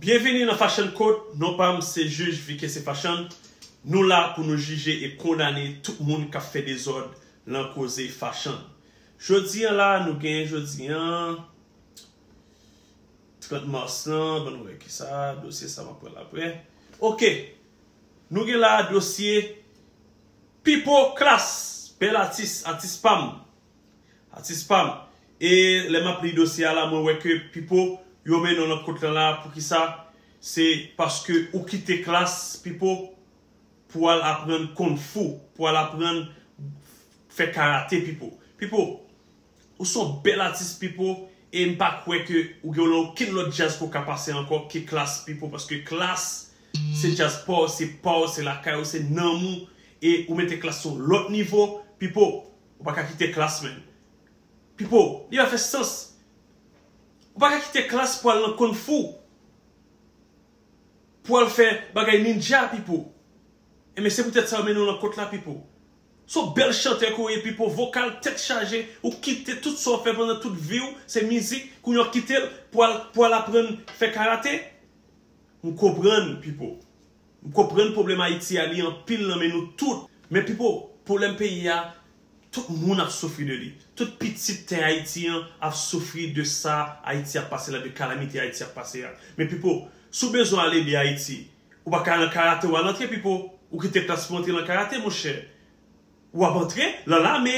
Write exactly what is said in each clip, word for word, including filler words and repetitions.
Byenvini nan Fashion Court, non pa m se jij Vike se Fashion. Nou la pou nou jije e kondane tout moun k ap fè dezòd lan koze fashion. Jodi an la, nou gen jodi an trant mas lan, ban nou wè kisa, dosye sa m ap pran l apre. Oke, nou gen la dosye Pipo Klass, bèl atis, atis pa m. Atis pa m. E lè m ap li dosye a la, mwen wè ke Pipo, yo mennen w nan kot lan la, poukisa? Se paske ou kite Klass, Pipo, pou al aprann kung fu, pou al aprann fè karate, Pipo. Pipo, ou se yon bèl atis, Pipo, e m pa kwè ke ou gen okenn lòt djaz ke w ka pase ankò ke Klass, Pipo, paske Klass, se djaz pa w, se pa w, se lakay ou, se nanm ou, e ou mete Klass sou yon lòt nivo, Pipo, ou pa ka kite Klass, menm. Pipo, li pa fè sans. Ou pa ka kite Klass pou al nan kung fu, pou al fè bagay ninja, Pipo. Enben, se poutèt sa yo mennen w nan kot la, Pipo. Se yon bèl chantè ke w ye, Pipo, vokal tèt chaje, ou kite tout sa w fè pandan tout vi w, se mizik, kounye a w kite l pou al, pou al aprann fè karate. M konprann, Pipo. M konprann pwoblèm Ayiti a, li anpil nan men nou tout. Men, Pipo, pwoblèm peyi a, tout moun ap soufri de li. Tout pitit tè Ayiti an ap soufri de sa Ayiti ap pase la, de kalamite Ayiti ap pase a. Men, Pipo, si w bezwen al ede Ayiti, ou pa ka nan karate w al antre, Pipo. Ou kite Klass pou antre nan karate, monchè. W ap antre nan lame.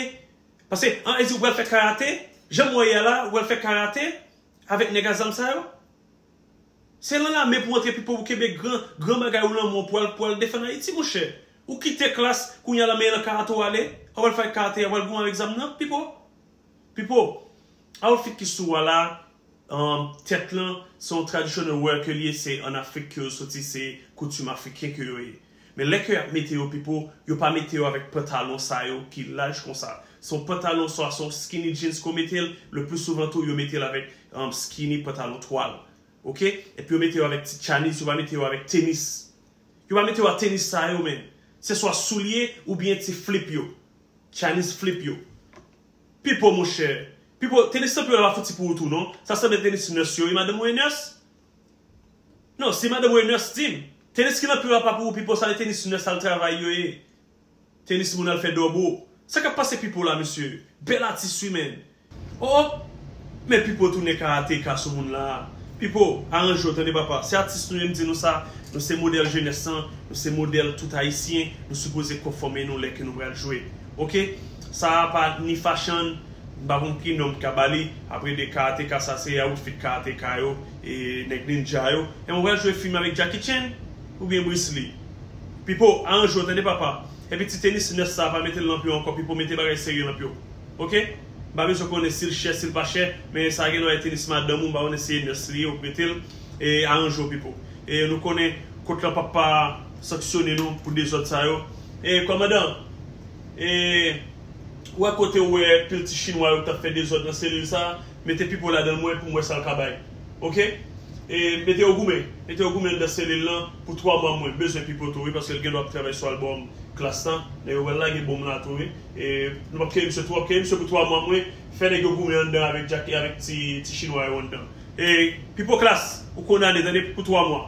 Paske, an, e di ou pral fè karate, jan m wè y a la, ou pral fè karate avèk nèg a zam sa yo. Se nan lame pou antre, Pipo, pou kenbe gran, gran bagay ou nan men w pou al, pou al defann Ayiti, monchè. Ou kite Klass, kounye a lame nan karate w ale, ou pral fè karate, ou pral goumen avèk zam nan, Pipo. Pipo, outfit ki sou w a la, um, tèt lan, se yon traditional wear ke li ye, se ann Afrik ke yo soti, se koutim afriken ke yo ye. Men lè ke y ap mete yo, Pipo, yo pa mete yo avèk pantalon sa yo ki laj konsa. Se yon pantalon, swa se yon skinny jeans ke w mete l, le pli souvan tou, yo mete l avèk, um, skinny pantalon twal. Oke? Epi yo mete yo avèk ti Chinese, yo pa mete yo avèk tenis. Yo pa mete yo ak tenis sa yo, men. Se swa soulye oubyen ti flip yo. Chinese flip yo. Pipo, monchè. Pipo, tenis nan pye w la pa fouti pou ou tou, non. Sa sanble tenis nurse yo, wi, madanm ou e nurse? Non, si madanm ou e nurse, di m. Tenis ki nan pye w la pa pou ou, Pipo, sa se tenis nurse al travay yo ye. Tenis moun al fè dòbo. Sa k ap pase Pipo la, mesye? Bèl atis, wi, men. Oh, oh! Men Pipo tounen karateka sou moun la. Pipo, aranje w, tande papa. Se atis nou ye, m di nou sa. Nou se modèl jenès lan, nou se modèl tout Ayisyen, nou sipoze konfòme nou lè ke nou pral jwe. Oke? Sa a pa ni fashion, m pa konn ki non m ka ba li. Apre de karateka, sa se outfit karateka yo, e nèg ninja yo. E mwen pral jwe fim avèk Jackie Chan oubyen Bruce Lee. Pipo, aranje w, tande papa. Epi ti tenis nurse sa, pa mete l nan pye w ankò, Pipo, mete bagay serye nan pye w. Oke? M pa bezwen konnen si l chè, si l pa chè, men sa gen dwa e tenis madanm ou, m pa konnen si e nurse li ye, ou k mete l, e aranje w, Pipo. E nou konnen kot lan p ap pa sanksyone nou pou dezòd sa yo. E kòmandan, e ou wè kote ou wè pil ti chinwa yo k t ap fè dezòd nan selil sa, mete Pipo ladan l mwen pou m wè sa l ka bay. Oke? E mete yo goumen. Mete yo goumen anndan selil lan pou twa mwa mwen. Bezwen Pipo tou, wi, paske l gen dwa ap travay sou albòm Klass lan. Nèg yo pral lage bonm la tou, wi. E nou p ap kenbe misye twòp, kenbe misye pou twa mwa mwen. Fè nèg yo goumen anndan avèk Jack e avèk ti, ti chinwa yo anndan. E Pipo Klass, ou kondane, tande, pou twa mwa.